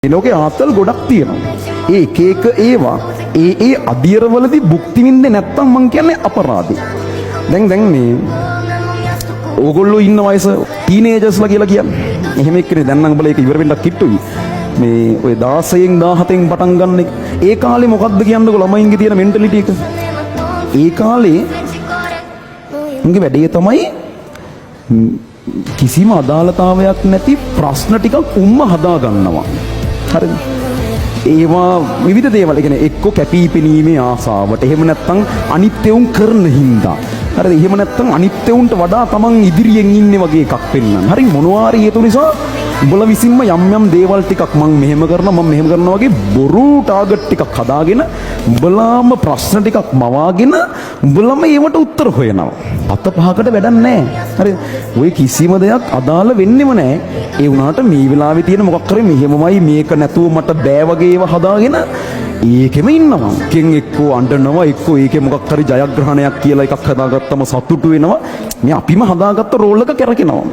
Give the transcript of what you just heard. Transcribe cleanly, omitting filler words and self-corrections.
මේ ලෝකේ ආතල් ගොඩක් තියෙනවා. ඒ එක එක ඒවා ඒ ඒ අදියරවලදී භුක්ති විඳින්නේ නැත්තම් මං කියන්නේ අපරාධي. දැන් දැන් මේ ඕගොල්ලෝ ඉන්න වයස ටීනේජර්ස්ලා කියලා කියන්නේ. එහෙම එක්කනේ දැන් නම් උඹලා ඒක ඉවර වෙන්නක් කිට්ටුයි. මේ ඔය 16න් 17න් පටන් ගන්න එක. ඒ කාලේ මොකද්ද කියන්නකෝ ළමයින්ගේ තියෙන මෙන්ටැලිටි එක. ඒ කාලේ උන්ගේ වැඩේ තමයි කිසිම අදාළතාවයක් නැති ප්‍රශ්න ටිකක් උම්ම හදා ගන්නවා. හරිද? ඒවා විවිධ දේවල්. ඒ කියන්නේ එක්ක කැපී පෙනීමේ ආසාවට. එහෙම නැත්නම් අනිත් එවුන් කරන හින්දා. හරිද? එහෙම නැත්නම් අනිත් එවුන්ට වඩා තමන් ඉදිරියෙන් ඉන්නේ වගේ එකක් පෙන්වන්න. හරි, මොනවා හරි හේතු නිසා උඹලා විසින්ම යම් යම් දේවල් ටිකක් මං මෙහෙම කරනවා, මං මෙහෙම කරනවා වගේ බොරු ටාගට් ටිකක් හදාගෙන උඹලාම ප්‍රශ්න ටිකක් මවාගෙන උඹලම ඒවට උත්තර හොයනවා. අත පහකට වැඩක් නැහැ. හරි. ඔය කිසිම දෙයක් අදාළ වෙන්නෙම නැහැ. ඒ වුණාට මේ වෙලාවේ තියෙන මොකක් හරි මෙහෙමමයි, මේක නැතුව මට බෑ වගේ ඒවා හදාගෙන ඒකෙම ඉන්නවා. එකෙන් එක්කෝ අඬනවා, එක්කෝ ඒකේ මොකක් හරි ජයග්‍රහණයක් කියලා එකක් හදාගත්තම සතුටු වෙනවා. මේ අපිම හදාගත්ත රෝල් එක කැරකෙනවා.